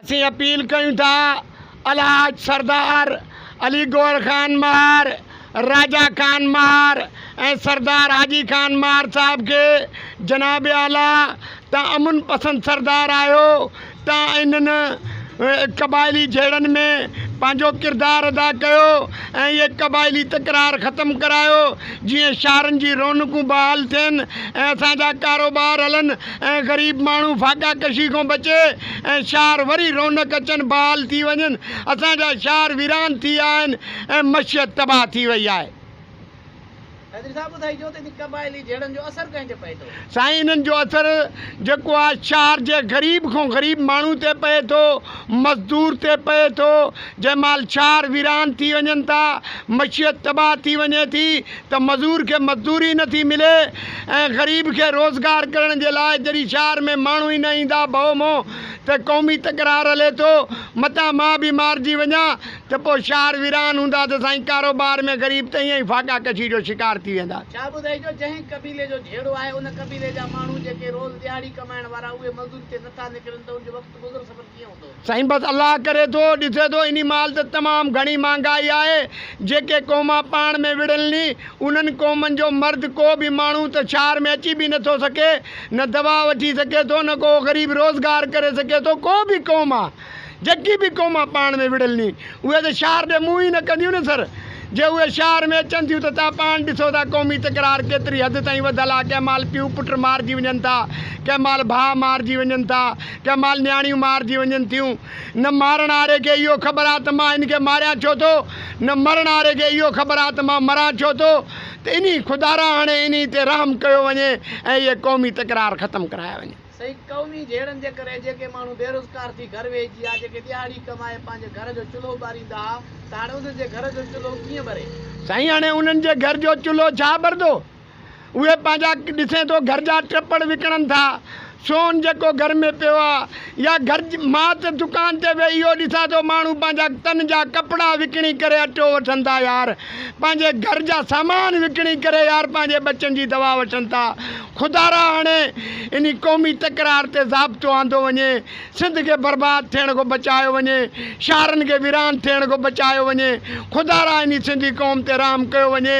اسين اپيل ڪيون ٿا الحاج سردار علي گوهر خان مهر، راجا خان مهر ۽ سردار حاجي خان مهر صاحب کي جناب اعليٰ تان امن پسند سردار آهيو تان انهن قبائلي جهيڙن ۾ پنهنجو ڪردار ادا ڪيو ۽ اهي قبائلي تڪرار ختم ڪرايو جيئن شهرن جي رونقون بحال ٿين ۽ اسان جا ڪاروبار هلن ۽ غريب ماڻهو فاقا ڪشي کان بچي ۽ شهر وري رونق اچن بحال ٿي وڃن اسان جا شهر ويران ٿي ويا آهن ۽ معشيت تباهه ٿي وئي آهي. حيدري صاحب ٻڌائجو ته انهن قبائلي جهيڙن جو اثر ڪنهن تي پئي ٿو؟ سائين انهن جو اثر جيڪو آهي شهر جي غريب کان غريب ماڻهو تي پئي ٿو، مزدور تي پئي ٿو، جنهن مهل شهر ويران ٿي وڃن ٿا، معشيت تباهه ٿي وڃي ٿي ته مزور کي مزدوري نه ٿي ملي ۽ غريب کي روزگار ڪرڻ جي لاء جڏهن شهر ۾ ماڻهو ئي نه ايندا ڀؤ مون ته قومي تڪرار هلي ٿو متان مان به مارجي وڃان ته پوء شهر ويران هوندا ته سائين ڪاروبار ۾ غريب ته ائين ئي فاقا ڪشي جو شڪار ٿي ويندا. ڇا ٻڌائجو جنهن قبيلي جو جهيڙو آهي ان قبيلي جا ماڻهو جيڪي روز ڏهاڙي ڪمائڻ وارا اهي مزدوري تي نٿا نڪرن ته ان جو وقت گذر سفر ڪيئن هوندو. سائين بس الله ڪري ٿو ڏسي ٿو انهي مهل ته تمام گهڻي مهانگائي آهي جيڪي قومان پاڻ ۾ وڙهن ني انهن قومن جو مرد ڪو به ماڻهو ته شهر ۾ اچي به نٿو سگهي نه دوا وٺي سگهي ٿو نه ڪو غريب روزگار ڪري سگهي ٿو ڪو به قوم آ جيڪي به قومان پاڻ ۾ وڙهيل ني، اهي ته شهر ڏي منهن ئي نه ڪنديون نه سر. جي اهي شهر ۾ اچن ٿيون ته تان پاڻ ڏسو ٿا قومي تڪرار ڪيتري حد تائين وڌل آ، ڪنهن مهل پيء پٽ مارجي وڃن ٿا، ڪنهن مهل ڀاء مارجي وڃن ٿا، ڪنهن مهل نياڻيون مارجي وڃن ٿيون. نه مارڻ واري کي اهو خبر آ ته مان هن کي ماريان ڇو ٿو، نه مرڻ واري کي اهو خبر آ ته مان مران ڇو ٿو. ته انهي خدارا هاڻي انهي تي رحم ڪيو وڃي ۽ اهي قومي تڪرار ختم ڪرايا وڃن. سائين قومي جهيڙن جي ڪري جيڪي ماڻهو بيروزگار ٿي گهر ويهجي ويا، جيڪي ڏهاڙي ڪمائي پنهنجي گهر جو چلهو ٻاريندا ها ته هاڻي انهن جي گهر جو چلهو ڪيئن ٻري؟ سائين هاڻي انهن جي گهر جو چلهو ڇا ٻرندو؟ اهي پنهنجا ڏسين ٿو گهر جا ٽپڙ وڪڻن ٿا، سون جيڪو گهر ۾ پيو آ يا گهر مان ته دڪان تي ويهي اهو ڏسان ٿو ماڻهو پنهنجا تن جا ڪپڙا وڪڻي ڪري اٽو وٺن ٿا يار پنهنجي گهر جا سامان وڪڻي ڪري يار پنهنجي ٻچن جي دوا وٺن ٿا خدارا هاڻي انهي قومي تڪرار تي ضابطو آندو وڃي، سنڌ کي برباد ٿيڻ کان بچايو وڃي، شهرن کي ويران ٿيڻ کان بچايو وڃي، خدارا انهي سنڌي قوم تي رحم ڪيو وڃي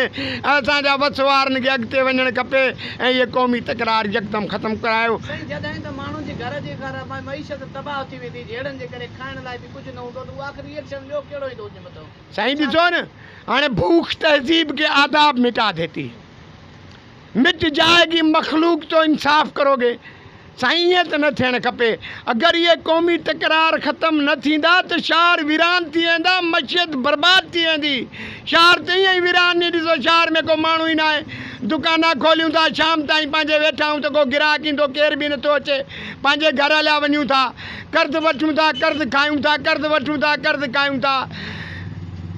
۽ اسان جا وس وارن کي اڳتي وڃڻ کپي ۽ اهي قومي تڪرار يڪدم ختم ڪرايو. سائين جڏهن ته ماڻهن جي گهر جي گهر معيشت تباهه ٿي ويندي جهيڙن جي ڪري کائڻ لاء به ڪجهه نه هوندو ته اهو آخر ريئڪشن ٻيو ڪهڙو ايندو ان جي مٿان؟ سائين ڏسو نه هاڻي ڀوک تهذيب ڪي آداب مٽا ديتي هي. مٽ جائي گي مخلوق تو انصاف ڪرو گي سائين ائين ته نه ٿيڻ کپي اگر اهي قومي تڪرار ختم نه ٿيندا ته شهر ويران ٿي ويندا معشيت برباد ٿي ويندي شهر ته ائين ئي ويران ني ڏسو شهر ۾ ڪو ماڻهو ئي ناهي دڪانا کوليون ٿا شام تائين پنهنجي ويٺا آهيون ته ڪو گراهڪ ايندو ڪير به نٿو اچي پنهنجي گهر هليا وڃون ٿا قرض وٺون ٿا قرض کايون ٿا قرض وٺون ٿا قرض کايون ٿا.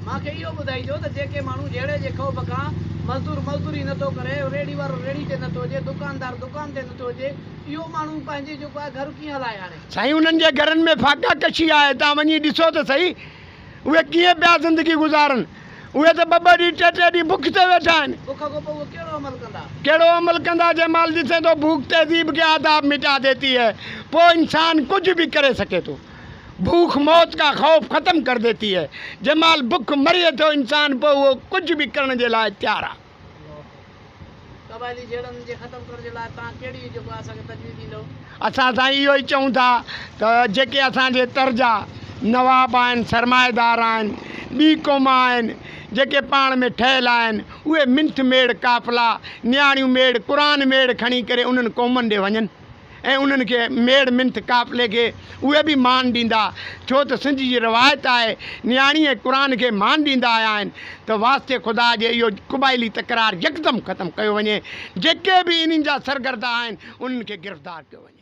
مان کي اهو ٻڌائجو ته جيڪي ماڻهو جهيڙي جي خوف کان مزدور مزدوري نٿو ڪري، ريڙهي وارو ريڙهي تي نٿو اچي، دڪاندار دڪان تي نٿو اچي، اهو ماڻهو پنهنجي جيڪو آهي گهر ڪيئن هلائي هاڻي؟ سائين انهن جي گهرن ۾ فاقا ڪشي آهي تان وڃي ڏسو ته سهي اهي ڪيئن پيا زندگي گذارن اهي ته ٻه ٻه ڏينهن ٽي ٽي ڏينهن بک تي ويٺا آهن. بک کان پوء اهي ڪهڙو عمل ڪندا؟ ڪهڙو عمل ڪندا جنهن مهل ڏسين ٿو ڀوک تهذيب ڪي آداب مٽا ديتي هي پوء انسان ڪجهه به ڪري سگهي ٿو. ڀوک موت ڪا خوف ختم ڪر ديتي هي جنهن مهل بک مري ٿو انسان پوء اهو ڪجهه به ڪرڻ جي لاء تيار آ. قبائلي جهيڙن جي ختم ڪرڻ جي لاء توهان ڪهڙي جيڪو آهي اسان کي تجويز ڏيندؤ؟ اسان سائين اهو ئي چئون ٿا ته جيڪي اسان جي تر جا نواب آهن، سرمائيدار آهن، ٻي قوما آهن، جيڪي پاڻ ۾ ٺهيل آهن، اهي منٿ ميڙ قافلا، نياڻيون ميڙ، قرآن ميڙ کڻي ڪري انهن قومن ڏي وڃن. ۽ انهن کي ميڙ منٿ قافلي کي اهي به مان ڏيندا، ڇو ته سنڌ جي روايت آهي نياڻي ۽ قرآن کي مان ڏيندا آيا آهن ته واسطي خدا جي اهو قبائلي تڪرار يڪدم ختم ڪيو وڃي، جيڪي به انهن جا سرگردا آهن انهن کي گرفتار ڪيو وڃي.